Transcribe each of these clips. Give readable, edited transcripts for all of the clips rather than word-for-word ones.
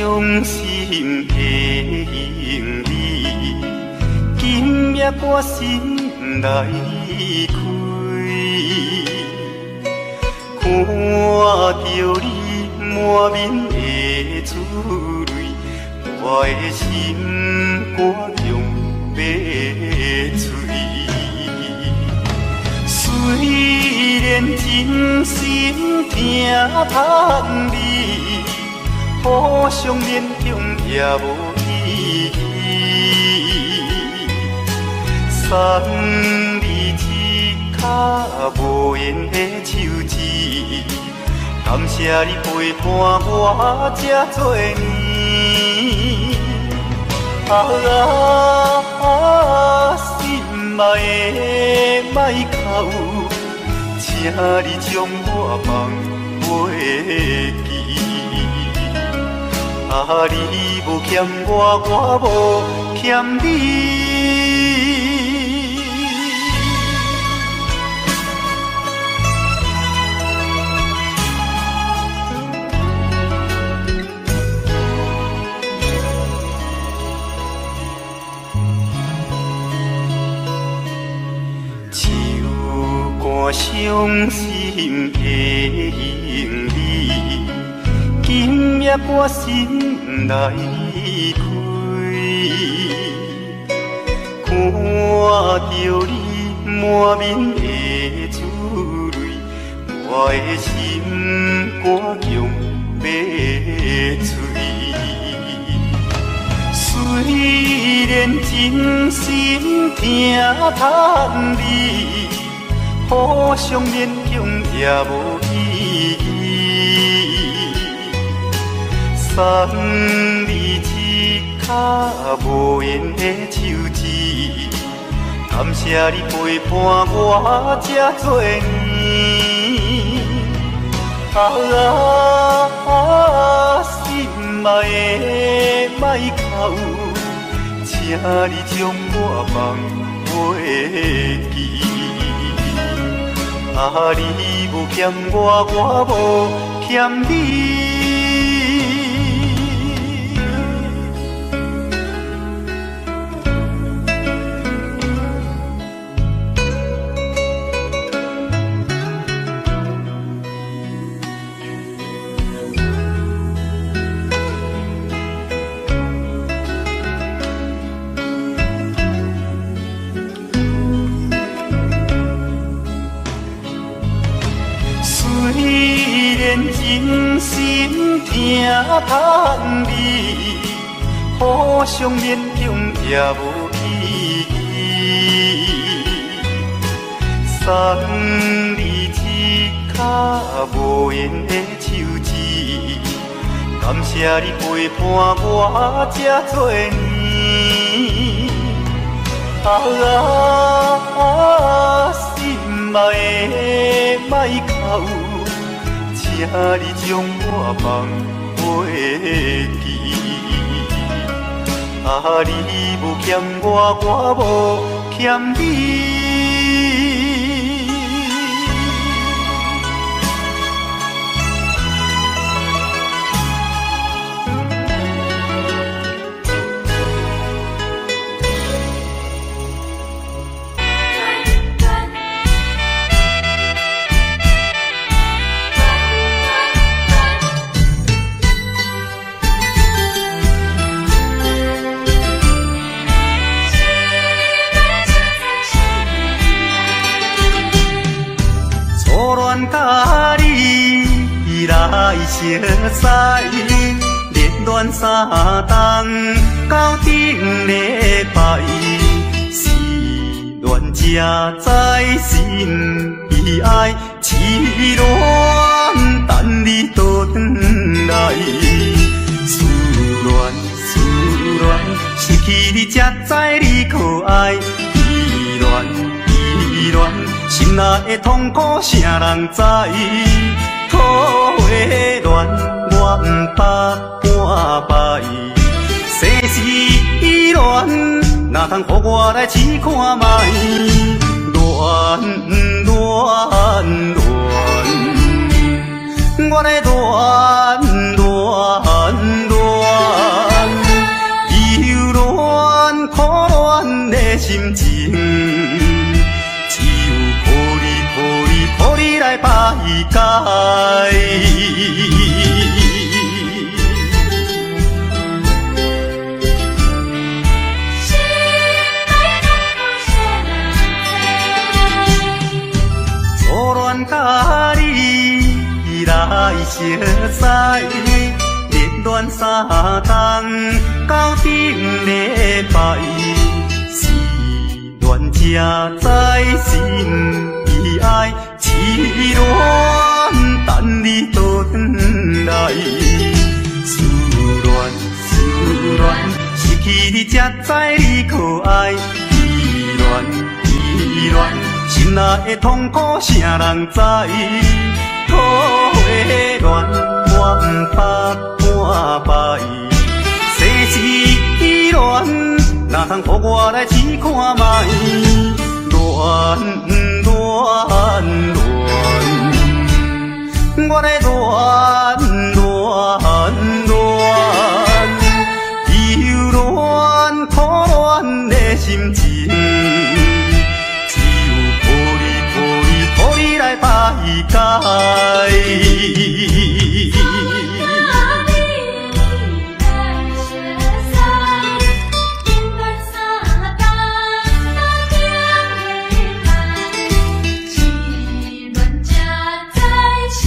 傷心的行李，今夜我心來離開。看著你滿面的珠淚，我的心肝強欲碎。雖然真心疼痛你，互相勉強也無意義。送你一跤無緣的手指，感謝你陪伴我這多年。啊啊，心愛的莫哭，請你將我放袂記。啊，你無欠我，我無欠你。傷心的行李，今夜我心來離開。看著你滿面的珠淚，我的心肝強欲碎。雖然真心疼痛你，互相勉強也無意義。送你一跤無緣的手指，感謝你陪伴我這多年。啊啊，心愛的莫哭，請你將我放袂記。啊，你無欠我，我無欠你。真心疼痛你，互相勉強也無意義。送你一跤無緣的手指，感謝你陪伴我這多年。啊啊，心愛的莫哭，請你將我放袂記。啊，你無欠我，我無欠你。來熟似，熱戀三冬到頂禮拜，失戀才知心悲哀，痴戀等你倒轉來，思戀思戀，失去你才知你可愛，依戀依戀，心內的痛苦誰人知？桃花恋，我毋捌半擺。世事依恋，哪通予我來試看覓？恋恋恋，我咧恋恋恋。心情，只有苦你苦你苦你來排解。心內痛苦誰人知？初戀佮你來相似，熱戀三冬到頂禮拜，失戀才知心悲哀，痴戀等你倒轉來。思戀思戀，失去你才知你可愛，依戀依戀，心內的痛苦啥人知？桃花戀我毋捌半擺，世事依戀，哪通予我來試看覓？戀戀戀，我咧戀戀戀，猶戀苦戀的心情，只有苦你苦你苦你來排解。初戀佮你來相似，熱戀三冬到頂禮拜，失戀才知心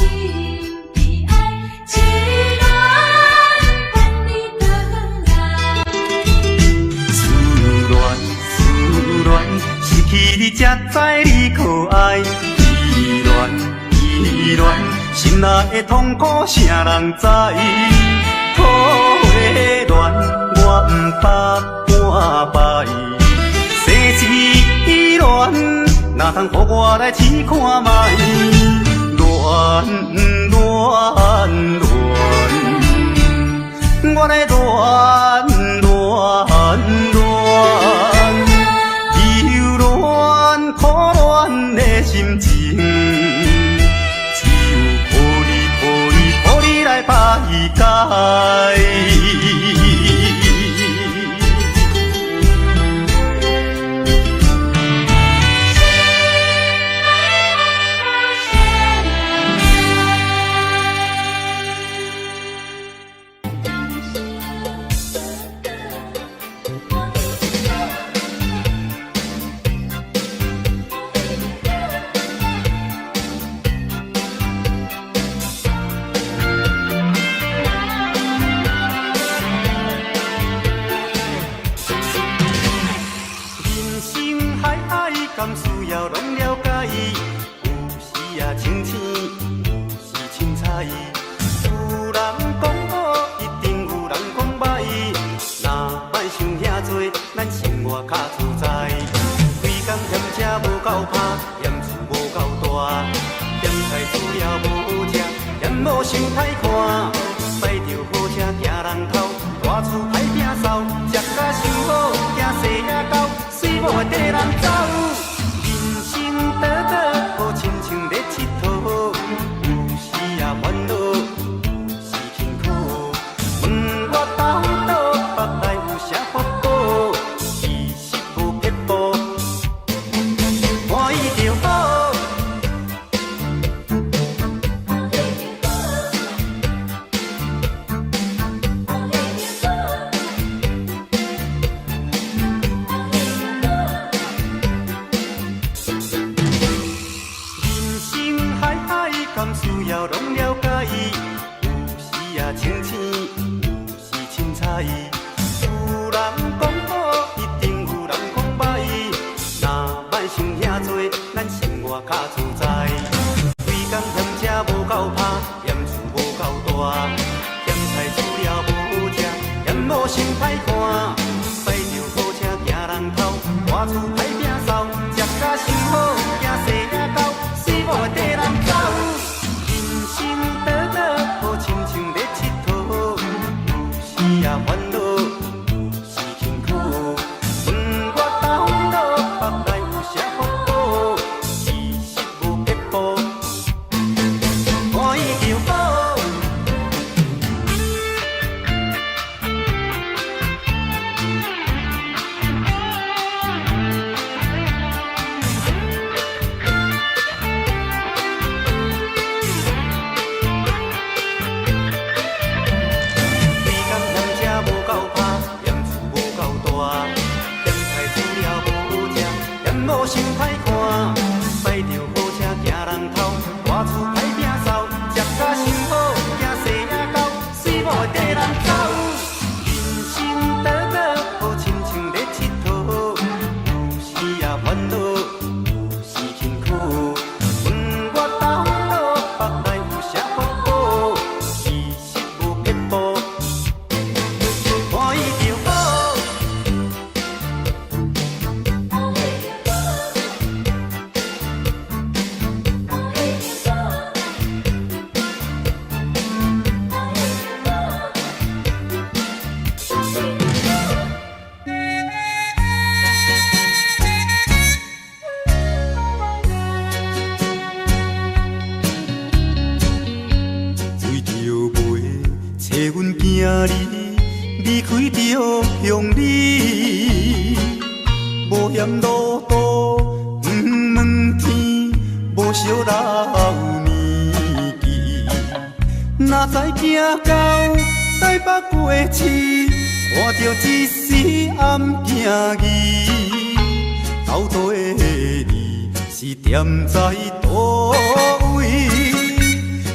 悲哀，痴戀等你倒轉來。思戀思戀，失去你才知你可愛，依戀依戀，心內的痛苦啥人知？桃花戀我毋捌半擺，世事依戀，哪通予我來試看覓？戀戀戀，我咧戀戀戀，猶戀苦戀的心情，只有苦你苦你苦你來排解。心內痛苦誰人知？人生海海，甘需要攏了解？有時啊清醒，有時凊彩。有人講好，一定有人講歹。若莫想遐濟，咱生活較自在。規工嫌車無夠拍，嫌厝無夠大，嫌菜煮了無好食，嫌某傷歹看。駛著好車驚人偷，大厝歹摒掃，食甲傷好，驚細仔狗，水某會綴人走。人生短短，好親像咧𨑨迌，有時也煩惱，有時辛苦。問我兜倒腹內有啥法寶？其實無撇步，歡喜就好。人生海海，甘需要攏了解？有時也清醒，有時凊彩。有人講好，一定有人講歹。若莫想遐濟，咱生活較自在。規工嫌車無夠拍，嫌厝無夠大，嫌菜煮了無好食，嫌某傷歹看。駛著好車驚人偷，大厝歹摒掃，食甲傷好，驚細仔狗，水某會綴人走。人生短短，好親像咧𨑨迌，有時也煩惱，有時辛苦。問我兜倒腹內有啥法寶？其實無撇步，歡喜就好。鄉里，無嫌路途遠問天，無惜老年紀。哪知行到台北過市，看著一絲暗行字，斗底你是踮在佗位，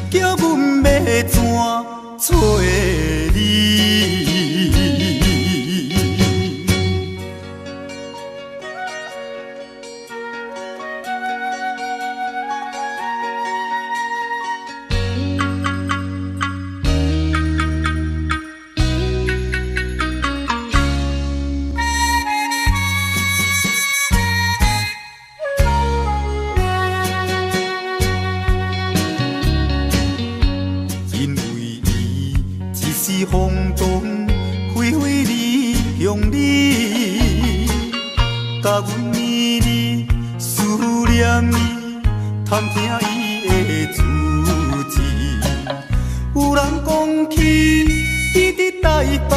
叫阮欲怎揣你？因為伊一時衝動，飛飛離鄉里，共阮年年思念伊，探聽伊的住址。有人講起伊佇台北，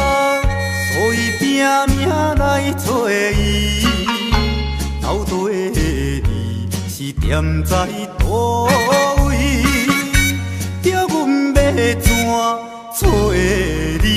所以拼命來揣伊。到底你是踮在佗位？叫阮欲怎揣你？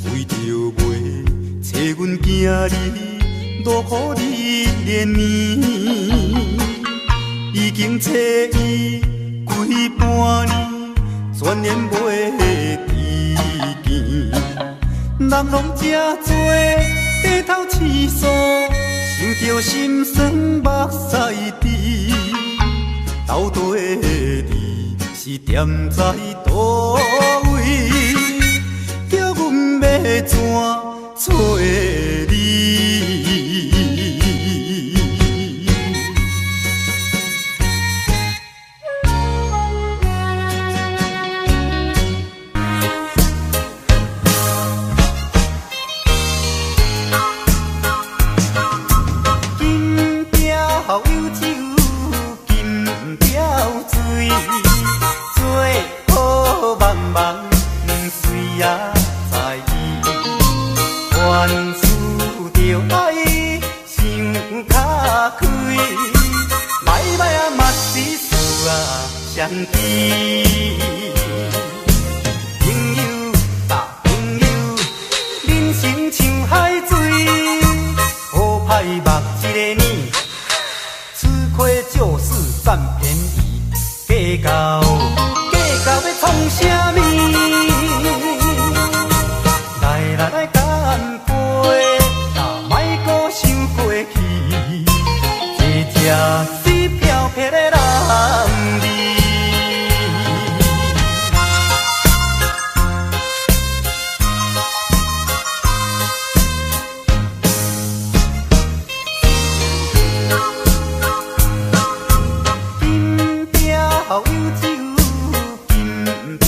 為著袂揣阮囝兒，勞苦你連年，已經揣伊幾半年，全然袂知見。人攏這濟，低頭思索，想著心酸目屎滴。到底你是踮在佗位？叫阮欲怎揣你？金表有酒，金表水，做好茫茫，毋随啊在意。凡事著愛想較開，歹歹啊嘛是事啊相知。朋友搭朋友，人生像海水，好歹目一个耳，吃虧就是佔便宜，計較計較欲創啥物？來來來，乾杯，若莫閣想過去，這才是飄撇的男兒。金表有酒，金表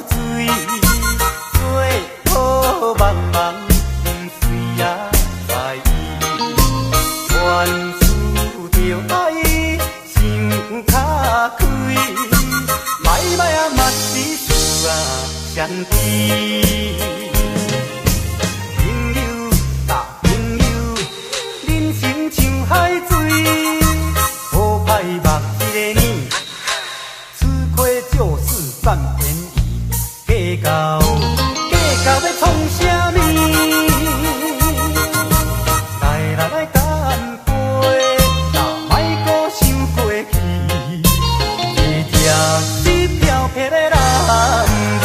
水，做好茫茫，毋隨啊在意。凡事著愛想較開，歹歹啊嘛是事啊相知。朋友搭朋友，人生像海水，好歹目一個耳，吃虧就是佔便宜，計較計較欲創啥物？來來來，乾杯，若莫閣想過去，這才是飄撇的男兒。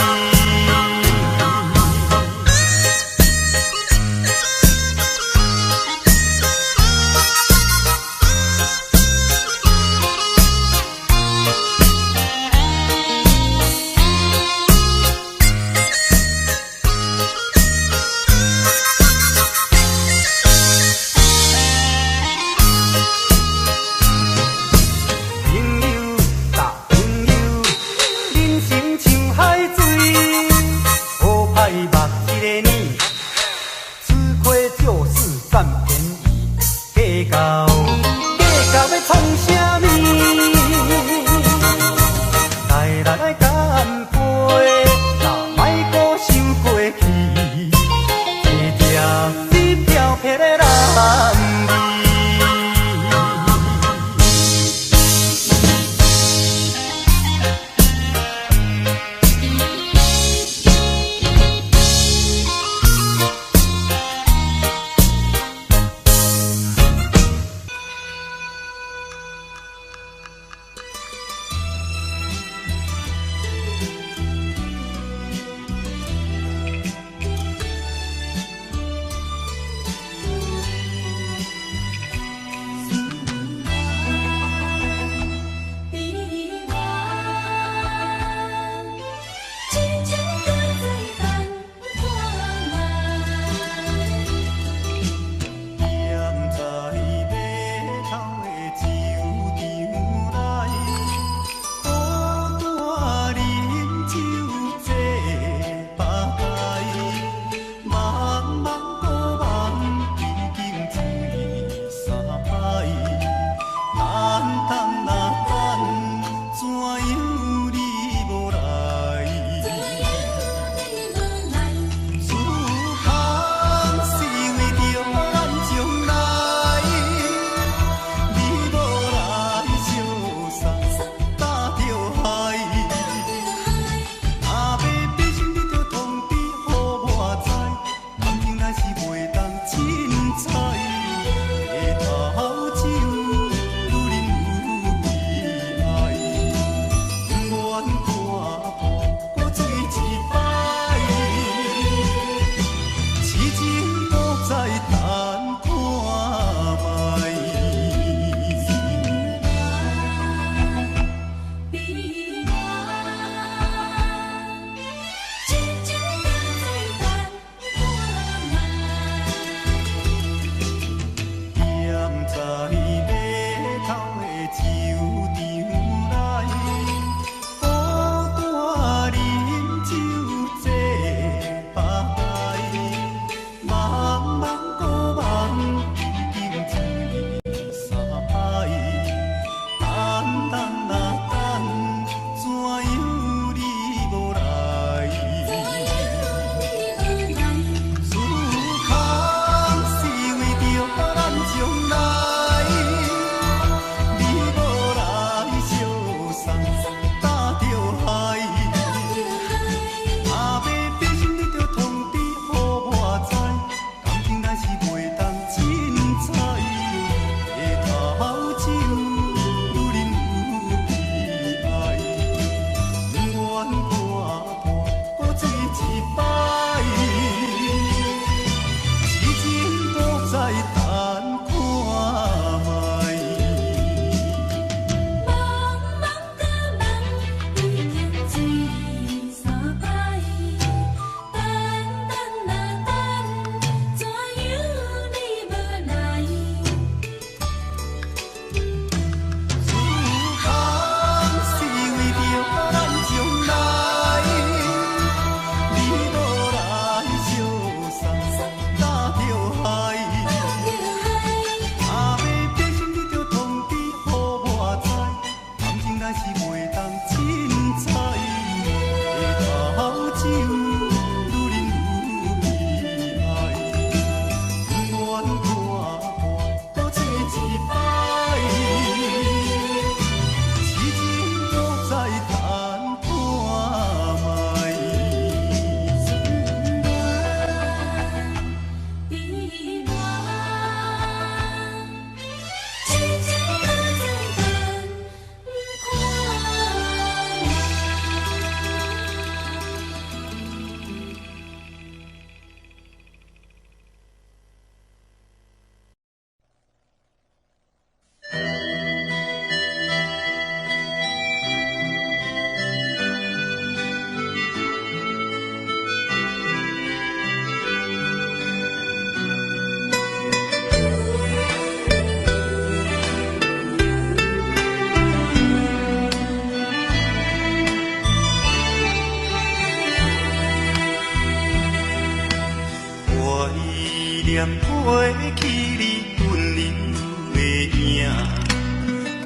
過去你溫柔的影，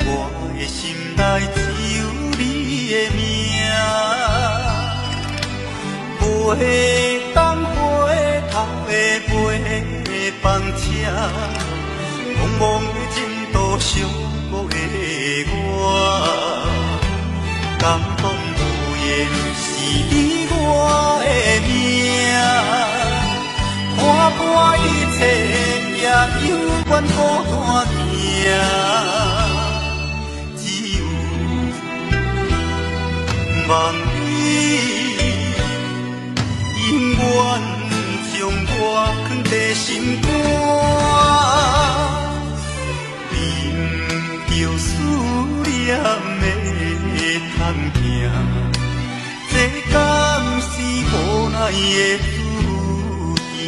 我的心內只有你的名。袂當回頭的袂放車，茫茫的前途寂寞的我，敢講無緣是你我的命。看破一切也猶原孤單行，只有望你永遠將我囥佇心肝，忍著思念的痛疼，這敢是無奈的注定？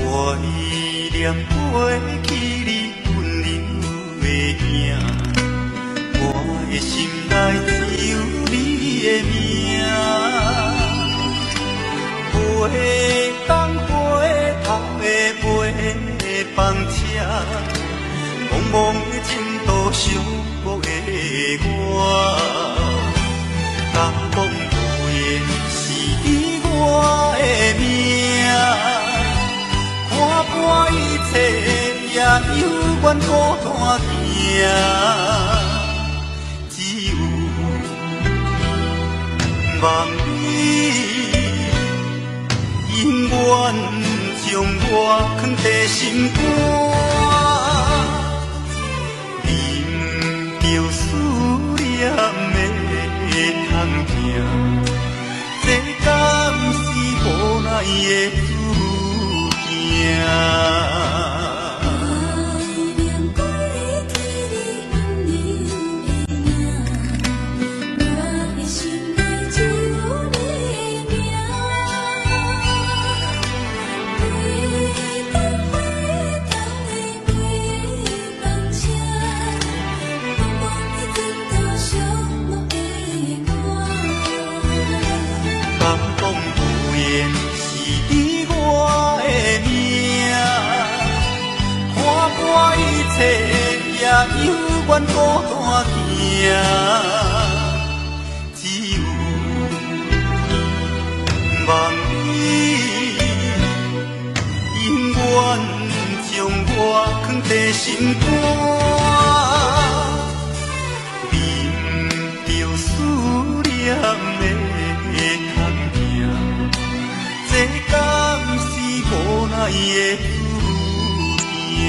懷念過去你溫柔的影，我的心內只有你的名。袂當回頭的袂放車，茫茫的前途寂寞的我，敢講無緣是你我的命。看破一切也猶原孤單行，只有望你永遠將我囥佇心肝，忍著思念的痛疼，這敢是無奈的注定？懷念過去你溫柔的影，我的心內只有你的名。袂當回頭的袂放車，茫茫的前途寂寞的我。敢講無緣是你我的命，看破一切也猶原孤單行，只有望你永遠將我囥佇心肝，忍著思念的痛疼，這敢是無奈的注定？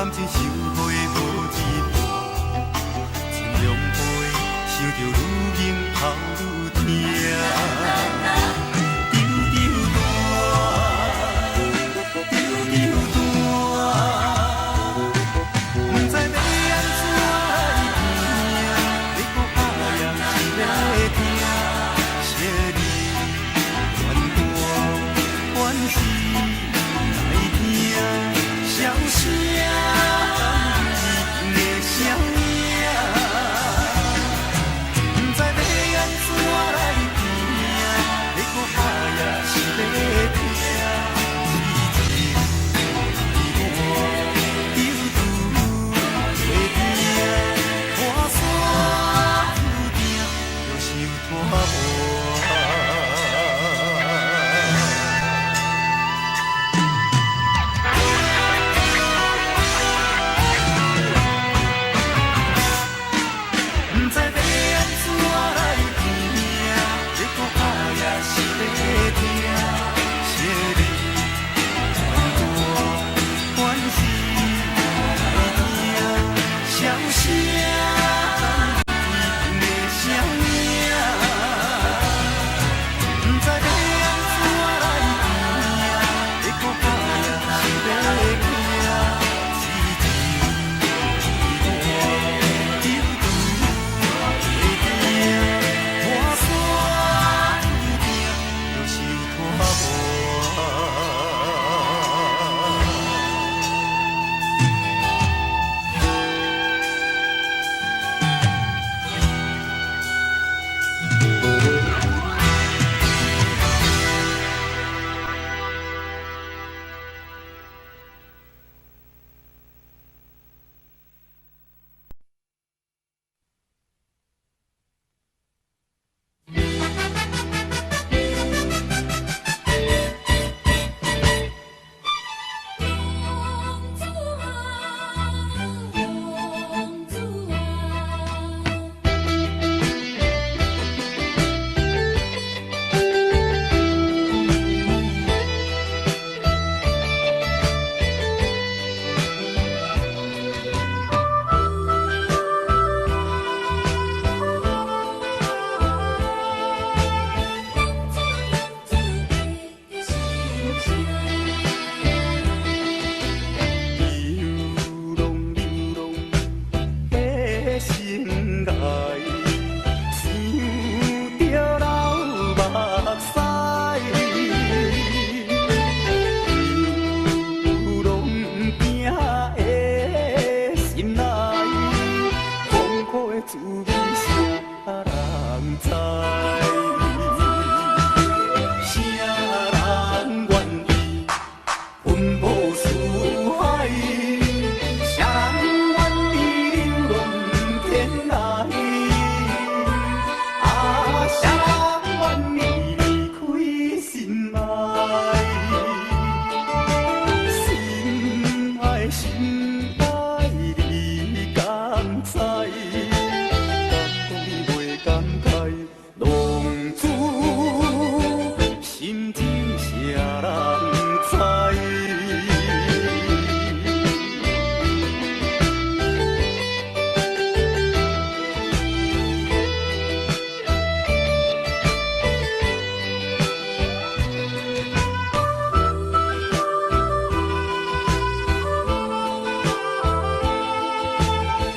感情受苦的好一半，真狼狽，想著愈硬头愈疼。丢丢弹，丢丢弹，毋知欲按怎来拼，欲搁拍也是欲疼，惜你怨我，怨是来听，痟声的声影，毋知欲按怎来拼，欲搁拍也是欲疼，痴情爱我丢拄袂定，破山注定著受拖磨。毋知欲按怎來拼，欲搁拍也是欲疼，惜你怨我，怨是來聽，痟聲的聲影。毋知欲按怎來拼，欲搁拍也是欲疼，痴情愛我丟拄袂定，破山注定著受拖磨。王子啊，王子啊。王子，王子的心声。流浪流浪的生涯，想著流目屎。流浪拼的心內，痛苦的滋味誰人知？誰人願意奔波四海？誰人願意流浪天涯？啊，誰人願意離開心愛？心愛心愛，你敢知？敢講你袂感慨，浪子心情誰人知？王子，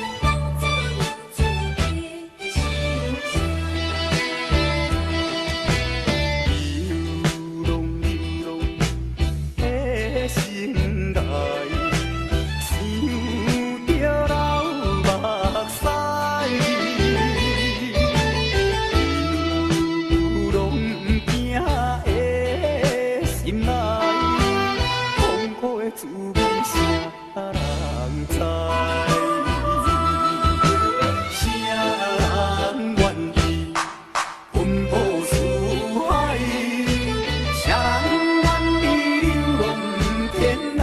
王子的心声。流浪流浪的生涯，想著流目屎。流浪拼的心內，痛苦的滋味誰人知？誰人願意奔波四海？誰人願意流浪天涯？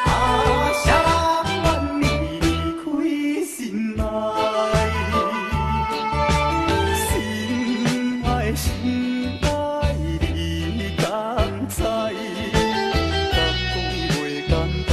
啊，誰人願意離開心愛？心愛心愛，你敢知？敢講你袂感慨？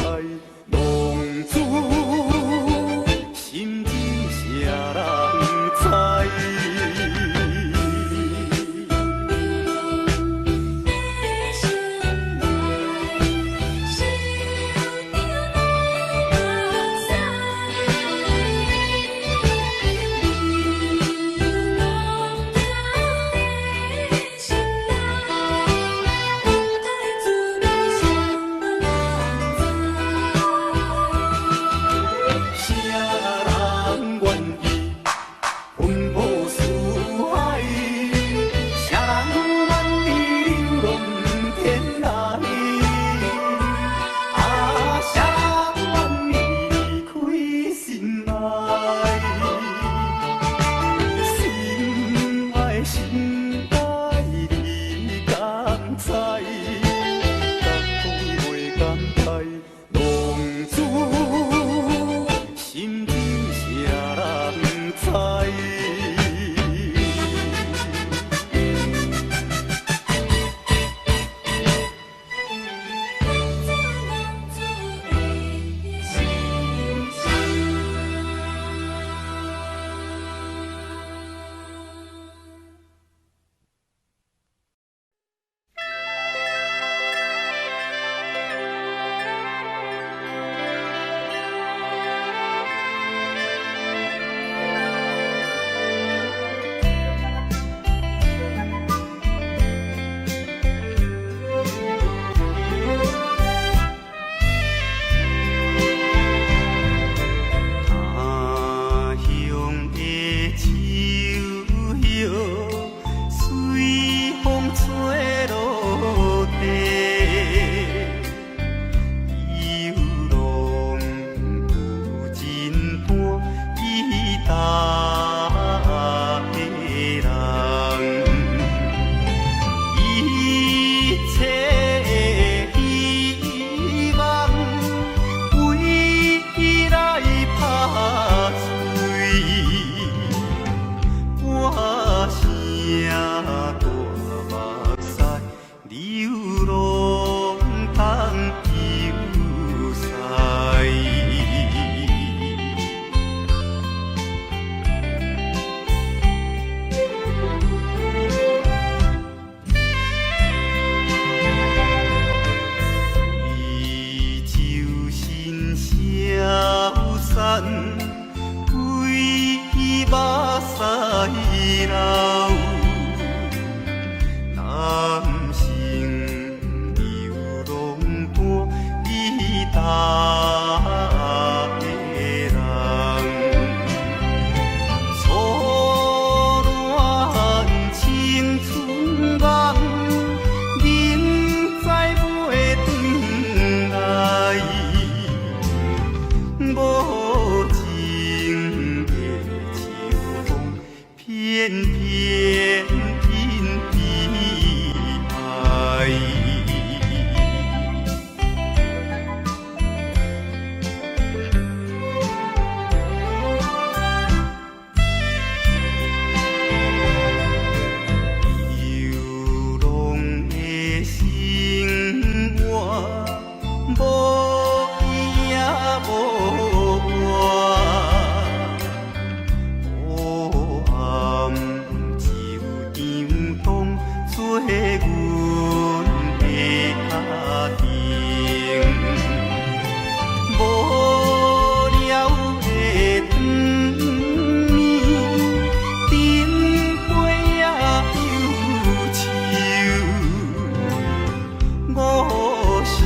惜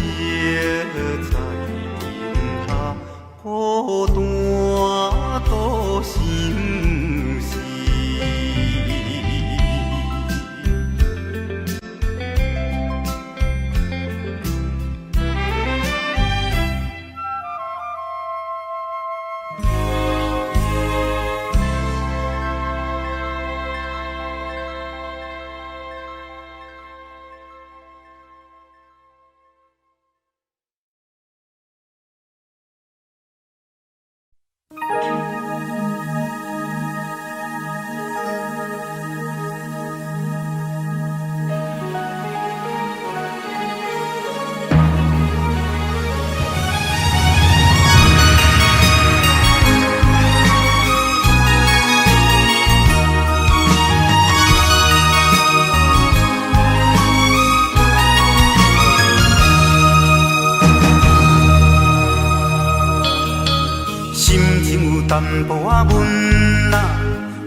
在燈下，孤單度心事。心情有淡薄仔闷啊，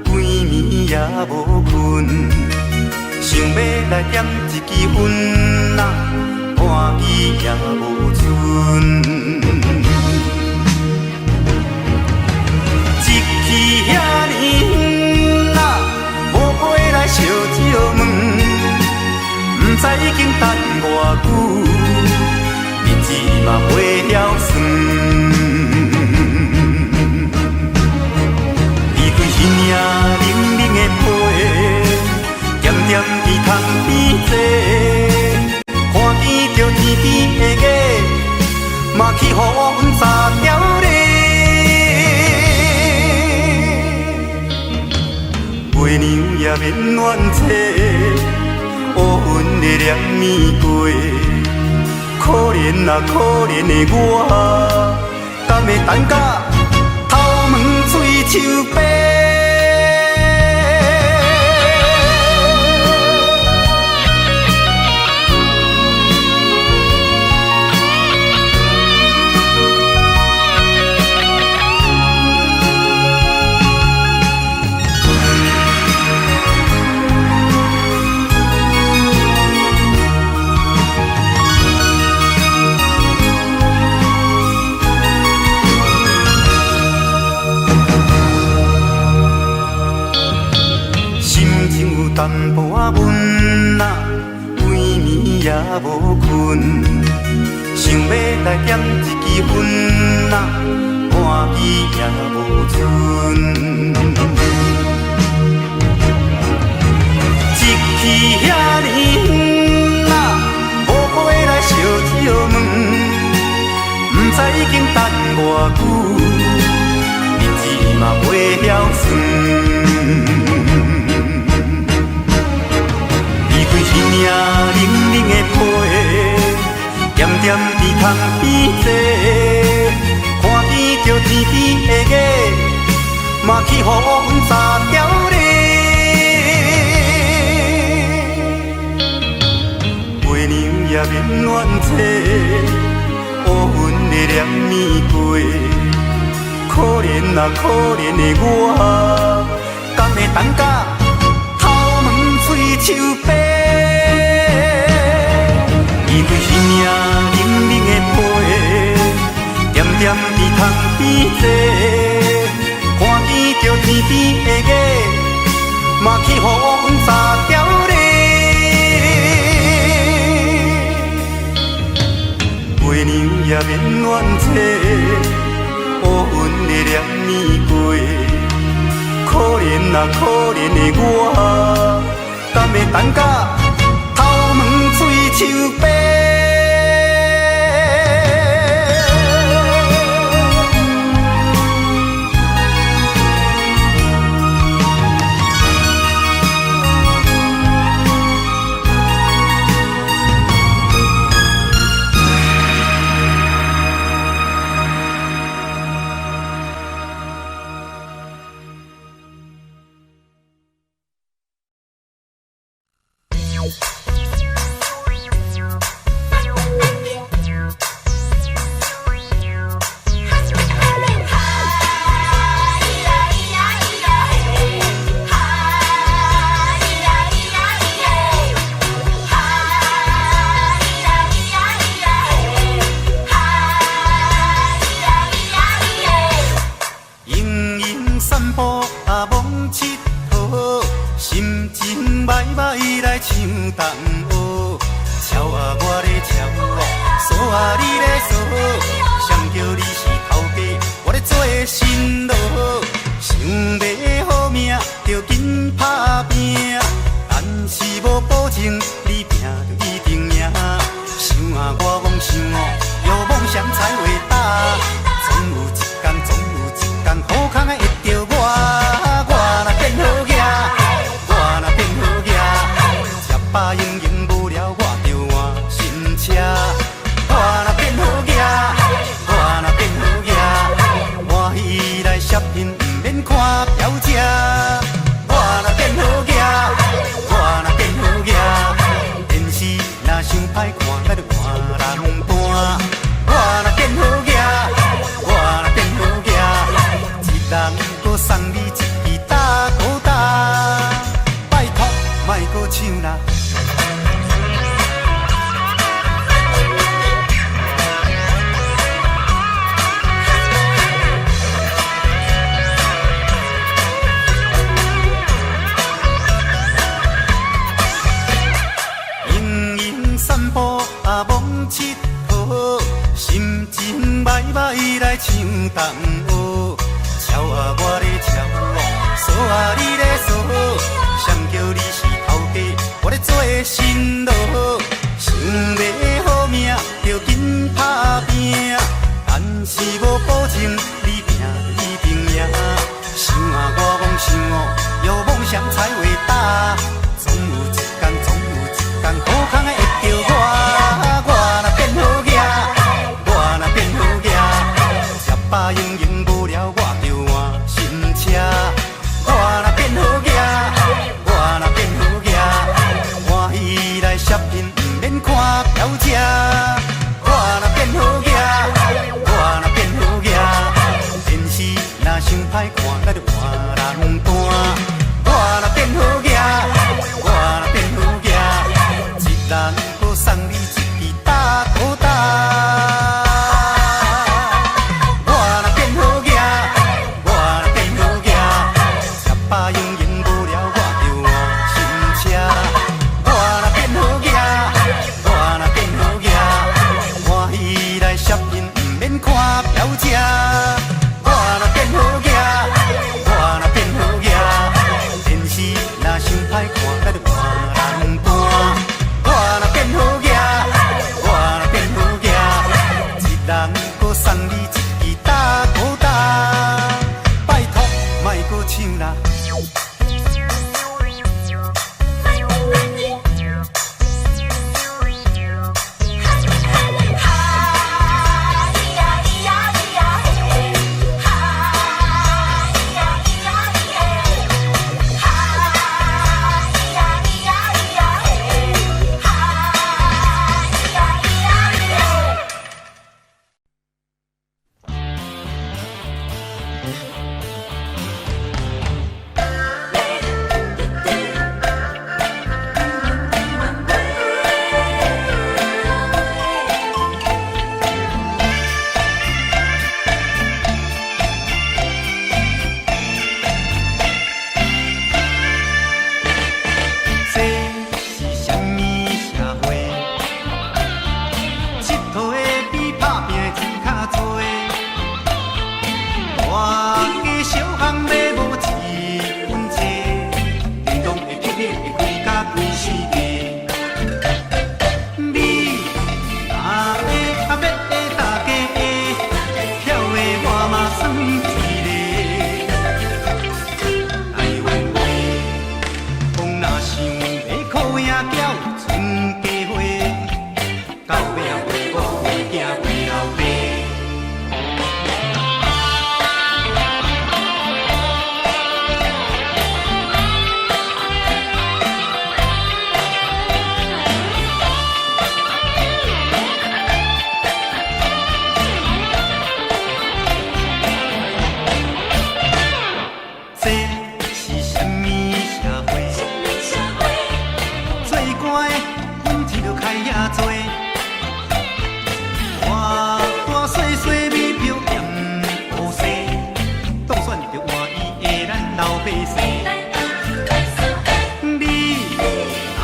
規暝也無睏，想欲來點一支煙啊，半支也無剩。一去遐爾遠啊，無過來相借問，毋知已經等偌久，日子嘛袂曉算。彼領冷冷的被，恬恬佇窗邊坐，看見著天邊的月，嘛去予阮查掉咧。月娘也免怨嗟，烏雲的連暝過，可憐啊可憐的我，敢會等甲頭毛喙鬚白？淡薄仔悶啊，規暝也無睏，想欲來點一支煙啊，半支也無剩。一去遐爾遠啊，無過來相借問，毋知已經等偌久，日子嘛袂曉算。彼領冷冷的被，恬恬佇窗邊坐，看見著天邊的月，嘛去予阮查掉咧。月娘也免怨嗟，烏雲的連暝過，可憐啊可憐的我，敢會等甲頭毛喙鬚白？彼領冷冷的被，恬恬佇窗邊坐，看見著天邊的月，嘛去予阮查掉咧。月娘也免怨嗟，烏雲的連暝過，可憐啊可憐的我，敢會等甲頭毛喙鬚白？同學。撨啊我咧撨，索啊你咧索，誰叫你是頭家，我咧做新郎。想欲好命，就緊拍拚，但是無保證你拚就一定贏。想啊我妄想哦，有夢想才偉大。總有一天，總有一天，好康會著我。我若變好額，我若變好額，食飽閒閒無聊，我就換新車。我若變好額，我若變好額，歡喜來 shopping，毋免看表車。我若變好額，我若變好額，電視若傷歹看，咱就換人搬。我若變好額，我若變好額，一人閣送你一支大哥大，拜託莫閣搶啦。閒閒散步啊，罔𨑨迌，心情歹歹來唱同學。撨啊我咧撨，索啊你咧索，誰叫你是頭家，我咧做新郎。想欲好命，就緊拍拚，但是無保證你拚就一定贏。想啊我妄想哦，有夢想才偉大。總有一天，總有一天，好康會著我。我若變好額，我若變好額，食飽閒閒無聊，我就換新車。我若變好額，我若變好額，歡喜來 shopping，毋免看表車。我若變好額，我若變好額，電視若傷歹看，咱就換人搬。我若變好額，我若變好額，一人閣送你一支大哥大。我若變好額，我若變好額，食飽閒閒無聊，我就換新車。我若變好額，我若變好額，歡喜來 shopping，毋免看表車。我若變好額，我若變好額，電視若傷歹看，咱就換人搬。我若變好額，我若變好額，一人閣送你一支大哥大，拜託莫閣搶啦。這是啥物社會？𨑨迌的比拍拚的錢較濟，大街小巷買無一分錢，叮當會霹靂會開甲規世界。你若會啊欲大家的，巧的我嘛算一個。台灣話，講若想欲苦也叫春家花，到尾仔袂某袂囝袂老爸。這是啥物社會？做官的本錢就開遐濟，大大細細米票嫌烏西，當選就換伊的咱老百姓。你若欲啊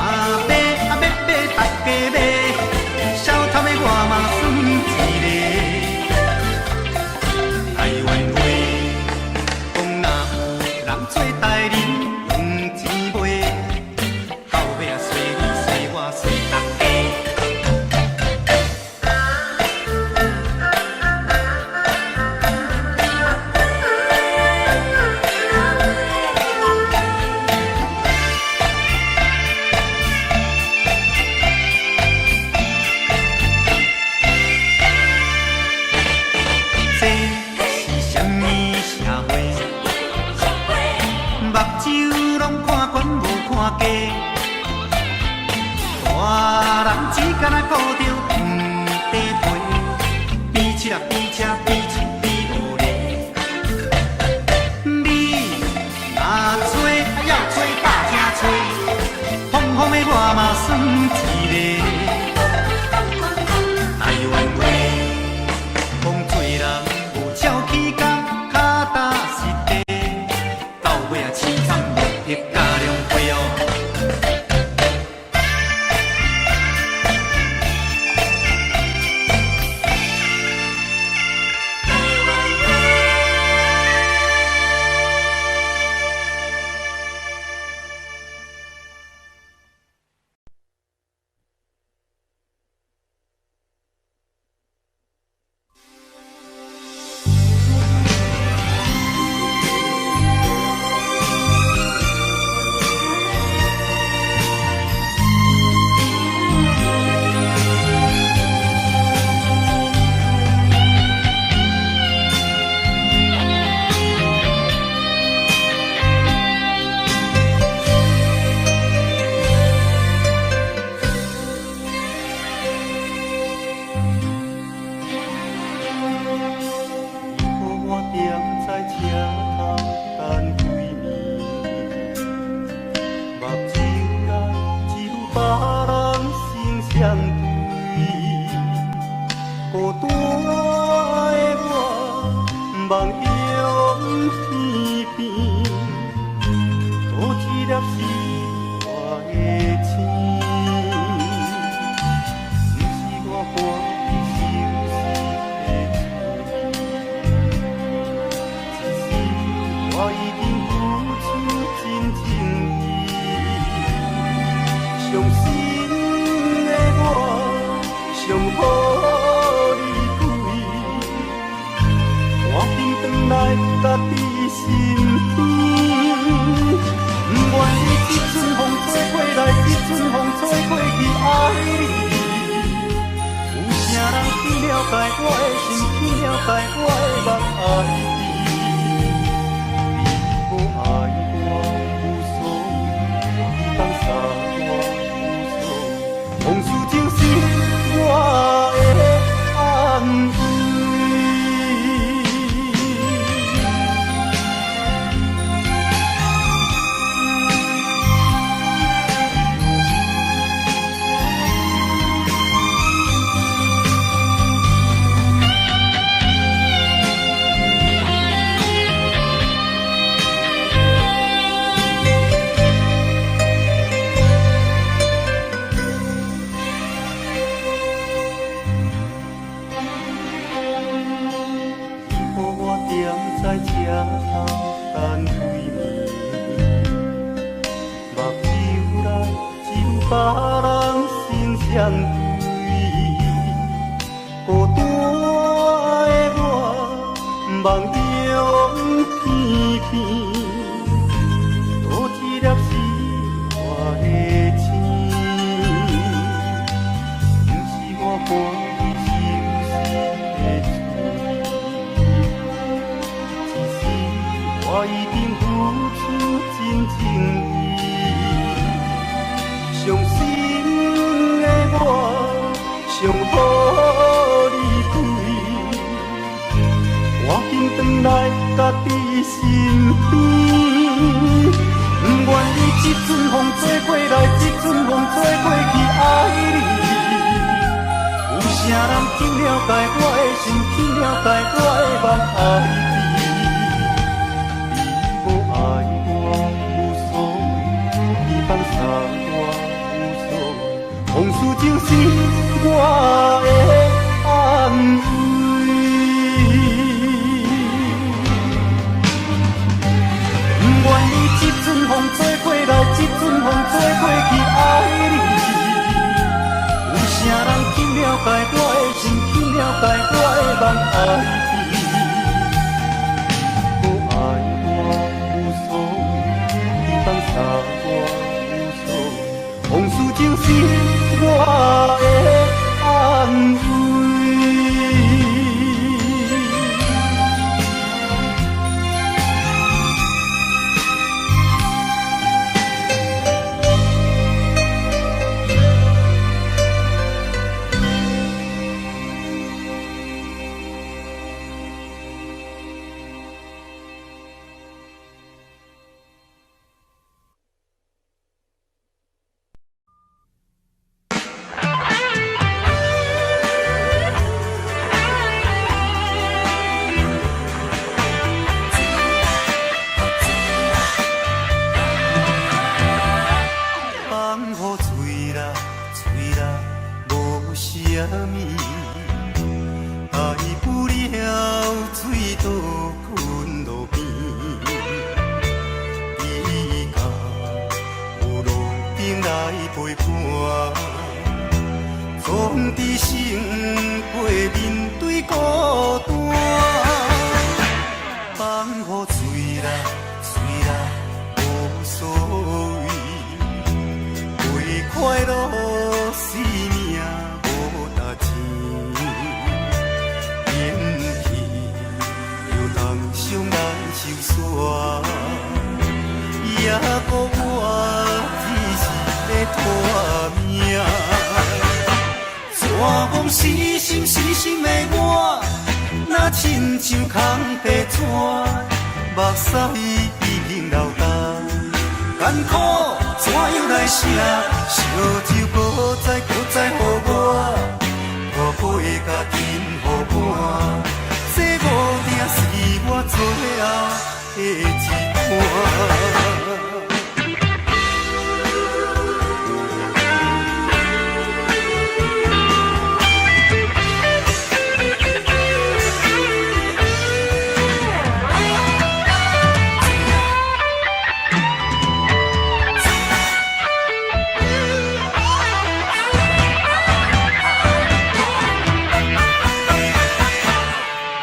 一个。台灣話，講做人無俏起工，跤踏實地，到尾啊凄慘落魄甲兩回哦。你予我踮在車頭等幾暝，目睭內只有別人心相對，孤單的我夢向天邊，倒一粒是我的星，毋是我歡喜受死的滋味。只是我已經付出真情意，傷心的我上好離開，趕緊轉來家己身邊。不願意這陣風吹過來，這陣風吹過去，愛你。有啥人去了解我的心，去了解我的夢，愛你。你無愛我無所謂，你放捨我無所謂，往事就是我的安慰。你予我踮在車頭等幾暝，目睭內只有別人心相對，孤單的我夢向天邊，倒一粒是我的星，毋是我歡喜受死的滋味。只是我已經付出真情意，傷心的我上好離開，趕緊轉來家己身邊。不願意這陣風吹過來，這陣風吹過去，愛你。有啥人去了解我的心，去了解我的夢，愛你。你無愛我無所謂，你放捨我無所謂，往事就是我的安慰。不願意這陣風吹過來，這陣風吹過去，愛你。有啥人去了解我的心，去了解我的夢，愛你。你無愛我無所謂，你放捨我無所謂，往事就是我的安慰。水倒睏路边，伫甲有路灯来陪伴，总得胜过面对孤单。放予醉啦，醉啦，无所谓，为快乐生命无值钱，勇气就当上来收煞，也阁我只是咧拖命。怎讲死心死心的我，若亲像空白纸，目屎已经流干，艰苦怎样来写？烧酒搁再搁再予我，大杯共紧予满，这无定是我最后的一盘。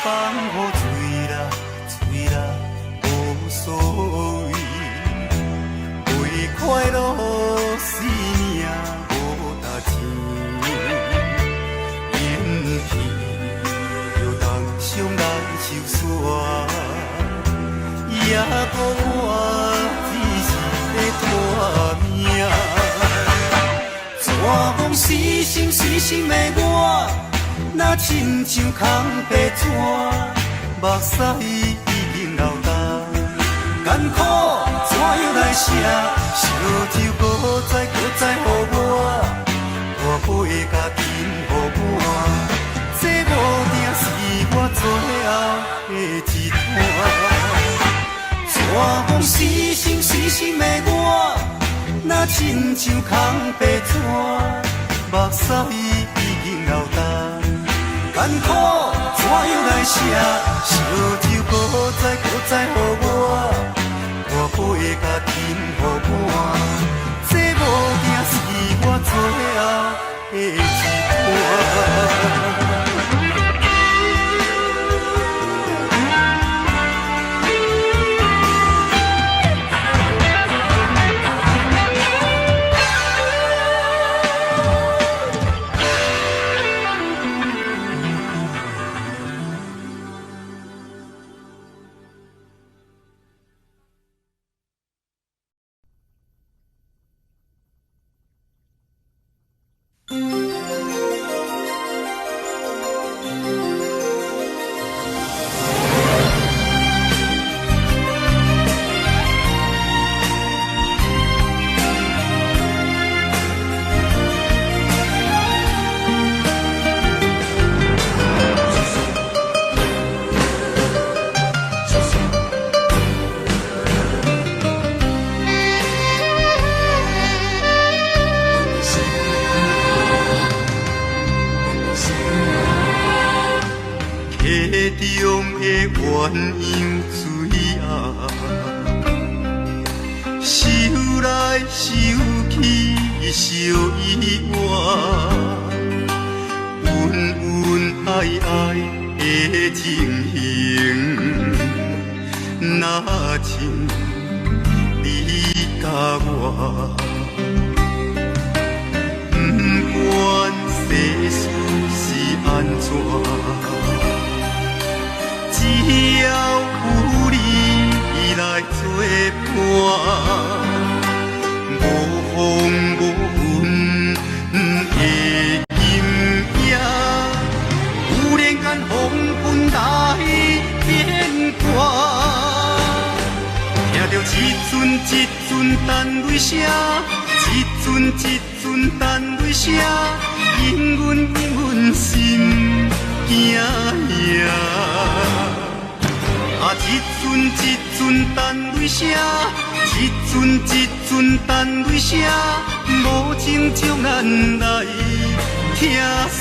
放予醉啦，醉啦，无所谓，为快乐生命无值钱，勇气就当上来收煞，也阁我只是咧拖命。怎讲死心死心的我，若亲像空白纸，目屎已经流干，艰苦怎样来写？烧酒搁再搁再予我，大杯共紧予满，这无定是我最后的一摊。怎讲死心死心的我，若亲像空白纸，目屎已经流干，艰苦怎样来写？烧酒搁再搁再予我，大杯共紧予满，这无定是我最后的一盘。溪中的鸳鸯水仔，想来想去相依偎，恩恩爱爱的情形，若像你佮我，不管世事是按怎。只要有你来作伴，无风无云的今夜，忽然间黄昏来变卦，听著一阵一阵等雷声，一阵一阵等雷声，引阮引阮心惊呀。啊！一阵一阵等雷声，一阵一阵等雷声，无情将咱来拆散。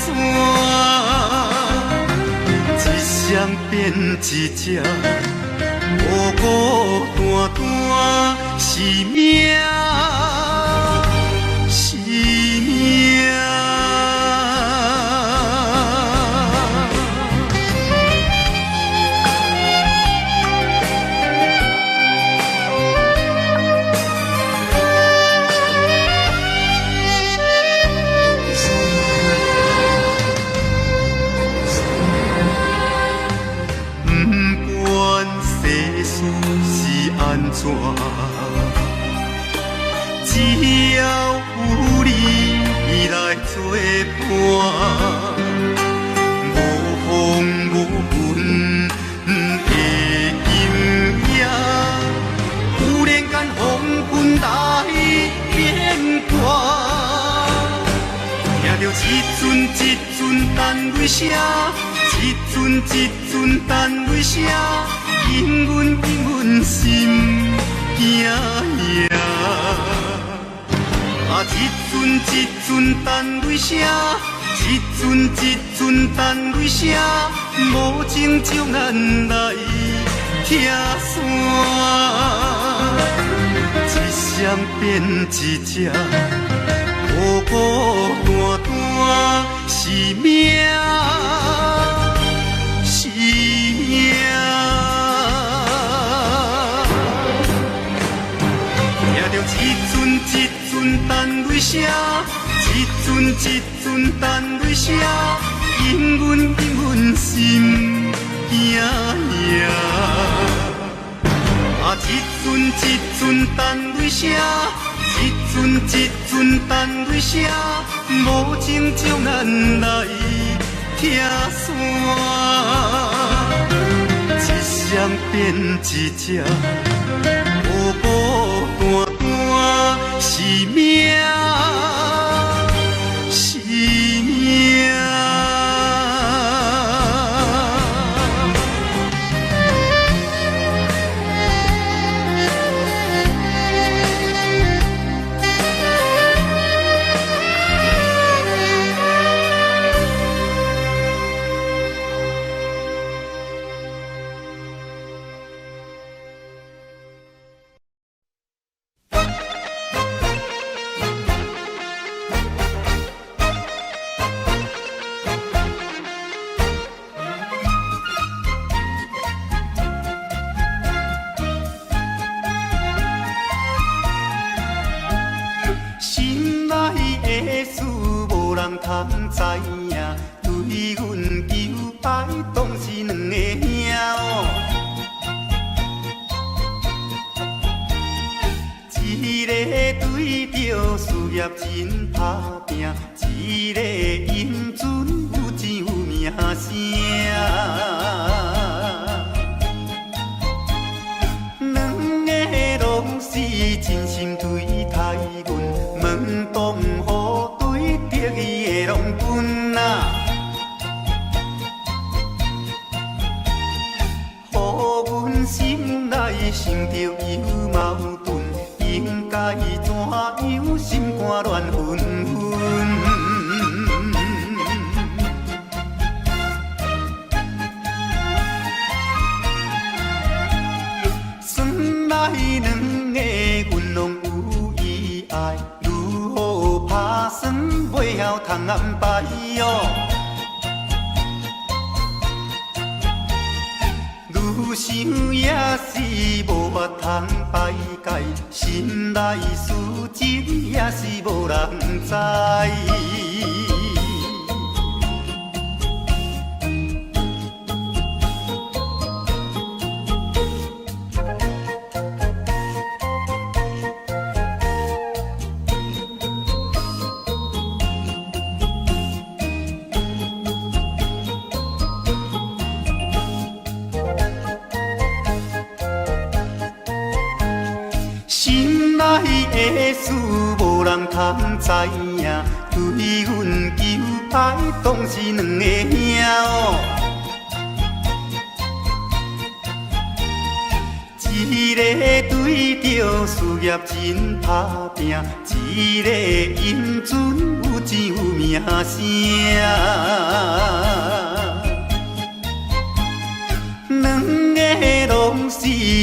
一双變一隻，孤孤單單是命，是命。不管世事是按怎，只要有你來作伴，無風無雲的今夜，忽然間黃昏來變卦。聽著一陣一陣等雷聲，一陣一陣等雷聲，引阮引阮心驚呀。啊，一陣一陣等雷聲，一陣一陣等雷聲，無情将咱來拆散。一雙變一隻，孤孤單單是命，是命。聽著一陣一陣等雷聲，一陣一陣等雷聲，引阮引阮心驚呀。啊，一陣一陣等雷聲，一陣一陣等雷聲，無情將咱來拆散。一雙變一隻，孤孤單單是命，是命。心內的事無人通知影，對阮求愛當是兩个兄哦。一个對著事業真打拼，一個英俊有錢有名聲。兩个攏是真心對待阮，門當戶對得意的郎君啊，予阮心內想著有矛盾，應該怎樣心肝亂紛紛。算來兩个阮攏有意愛，如何拍算袂曉通安排哟？愈想也是無法通排解，心內事情也是無人知。心內的事無人通知影，對阮求愛當是兩个兄哦。一个對著事業真打拼，一個英俊有錢有名聲。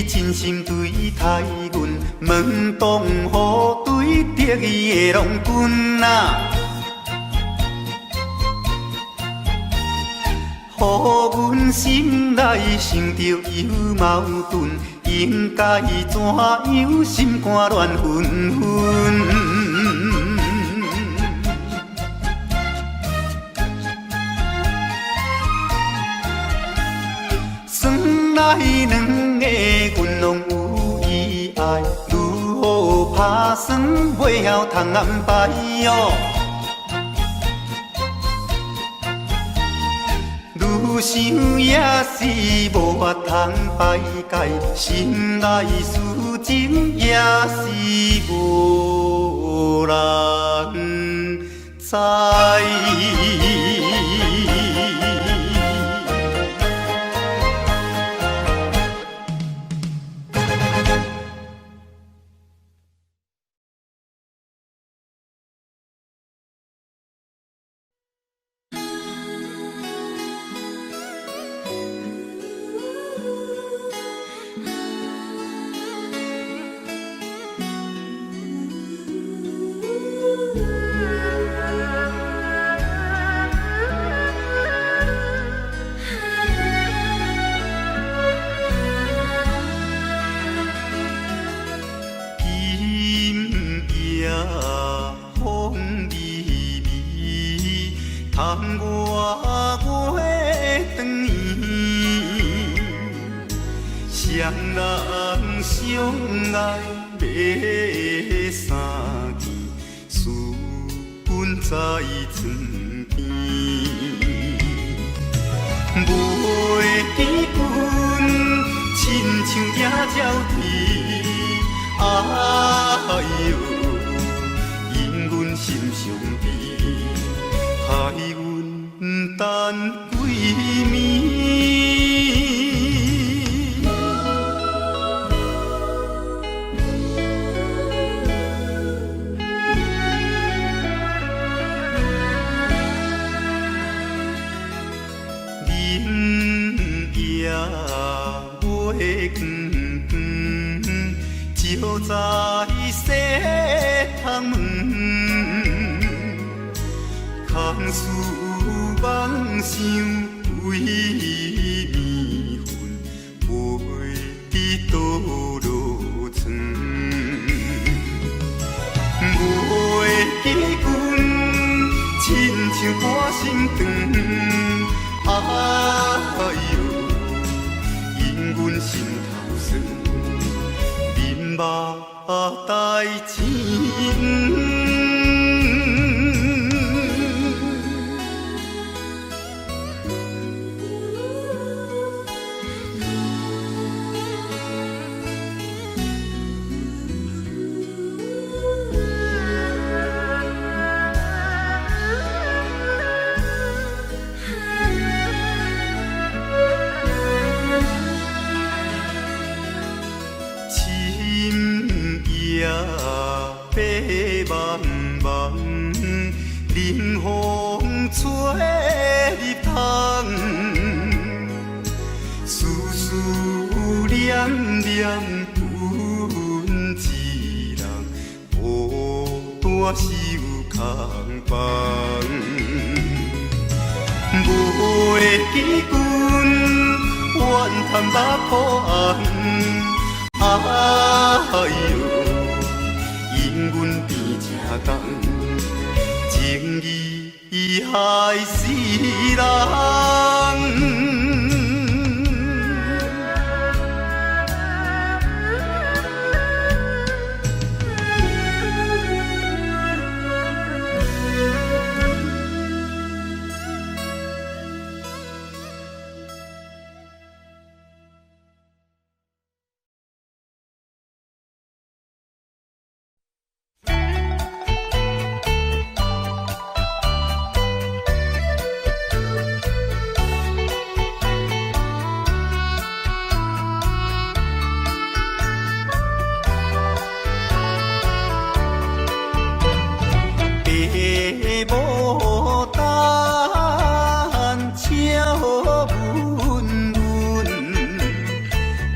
真心對待阮，問當何對得意的郎君啊？予阮心內想著又矛盾，應該怎樣心肝亂紛紛？算來兩个阮攏有意愛，如何拍算袂曉通安排喲？愈想也是無法通排解，心內事情也是無人知。今夜風微微，窗外月轉圓，雙人相愛欲相見，思阮在床邊。袂記阮，親像野鳥啼，哎喲，引阮心傷悲，害阮等幾暝。明夜月光光，照在西窗門，空思妄想規暝魂，袂知倒落床。袂記阮，親像半心腸，哎喲，引阮心頭酸，面目帶青。深夜白茫茫，冷風吹入窗，思思念念阮一人，孤單守空房。袂記阮，怨叹目苦紅。哎喲，因阮变这重，情義害死人。爸母等笑阮阮，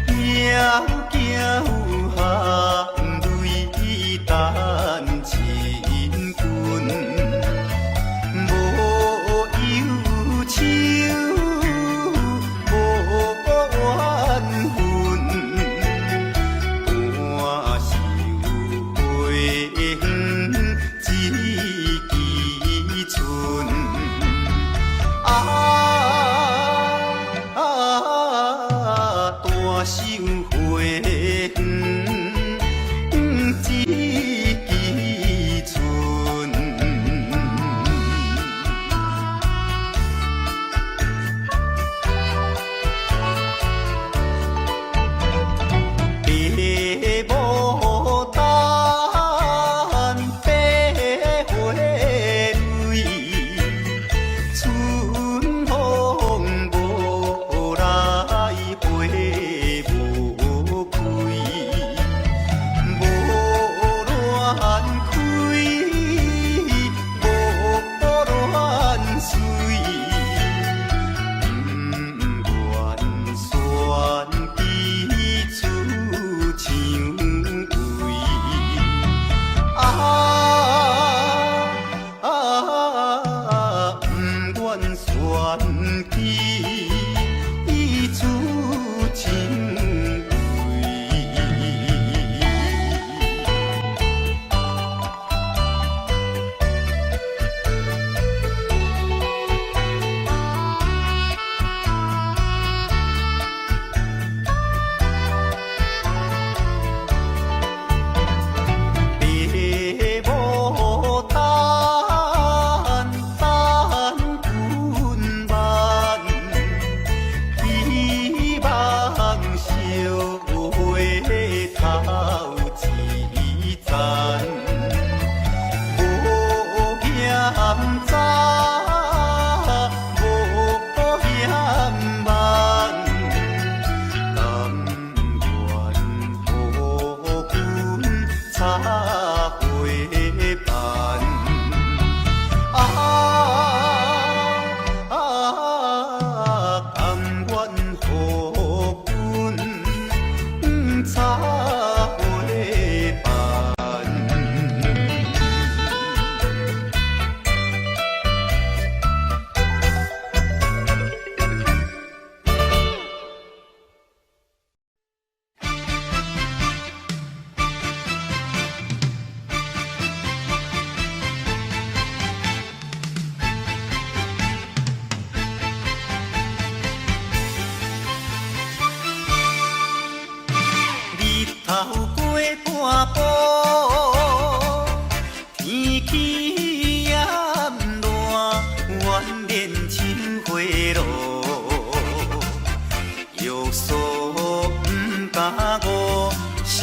爷頭過半晡，天氣炎熱，怨連像火爐，約束毋敢誤，想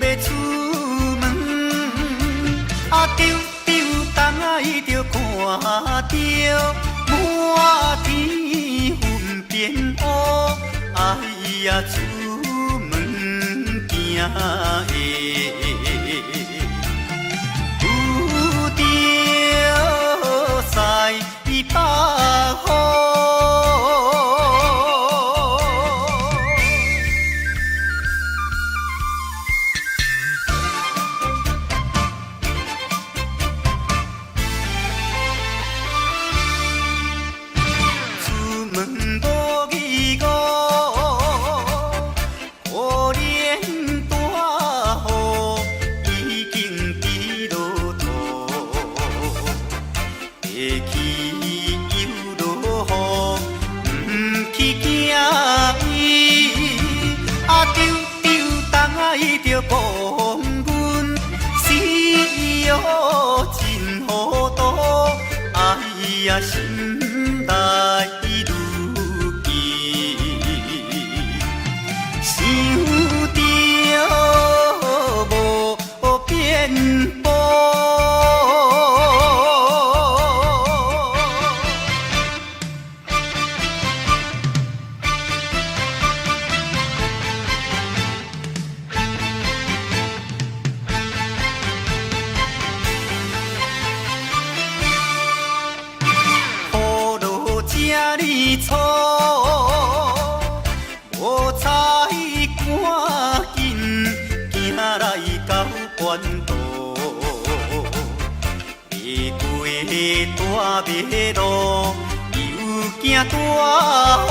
欲出門，啊丟丟東仔伊就看著滿天雲變烏，哎呀出門驚會遇著西北風。出門無疑誤，可憐大雨已經佇路途，下去又落雨，毋去驚伊。啊丟丟東仔伊著講阮死予真糊塗，哎呀心內愈記，想著無變步。雨落這呢粗，無彩趕緊行來到關渡，跨過大馬路，又驚大雨。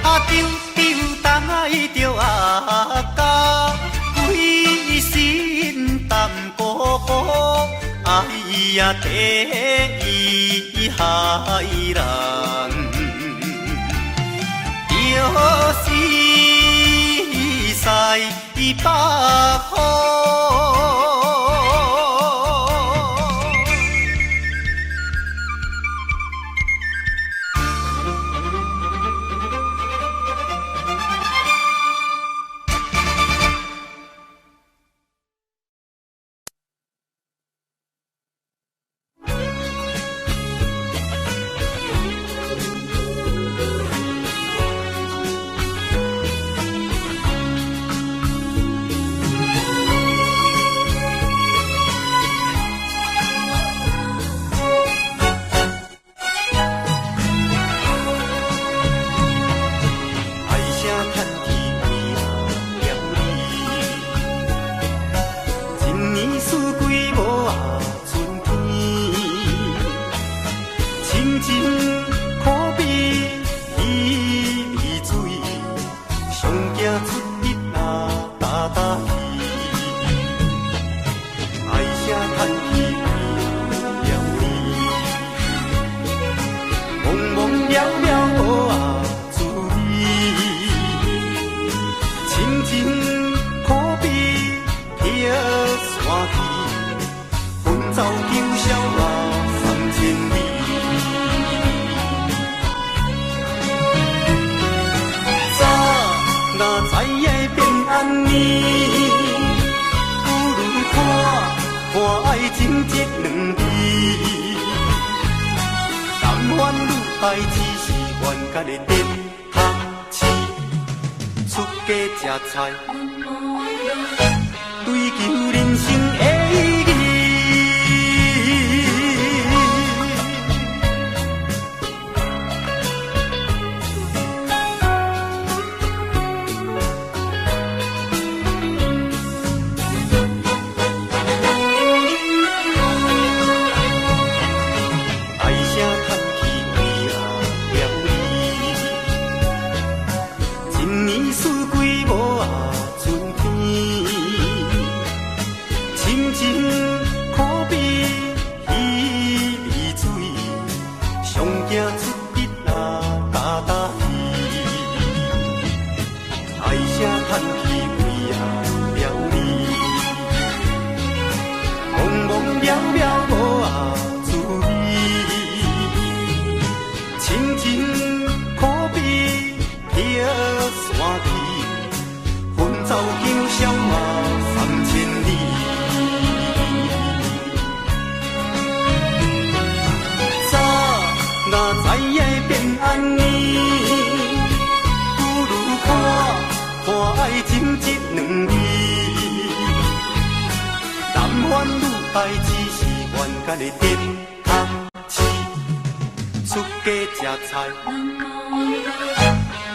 啊丟丟東仔伊著阿甲規身澹糊糊，哎呀第一害人，就是西北風。唉聲嘆氣為了你，一年四季無啊春天，親情可比魚味水，上驚出日啊焦焦去。唉聲嘆氣為了你，茫茫渺渺無啊滋味，親情可比鐵山去，奔走九霄啊三千里。早若知影變按呢，不如看看愛情這兩字。甘願女孩只是冤家的電筒鼠，出家食菜，追求人生的意義。唉聲嘆氣為了你，一年四季無啊春天，親情九痟嘛三千里。早若知影變按呢，不如看看愛情這兩字。男歡女愛只是冤家的電筒鼠，出家食菜，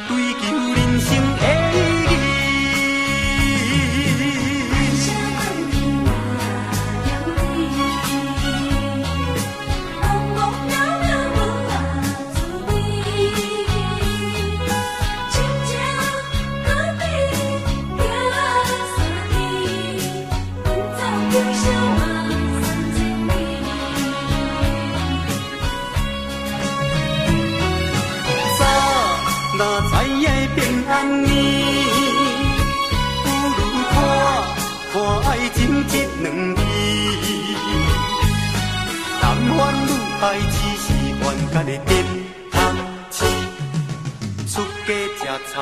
追求人生的意義。茫茫渺渺無滋味，親情何必叫相依？奔走九痟嘛三千里。早若知影變按呢，不如看看愛情這兩字。男歡女愛只是冤家的電筒鼠，出家食菜。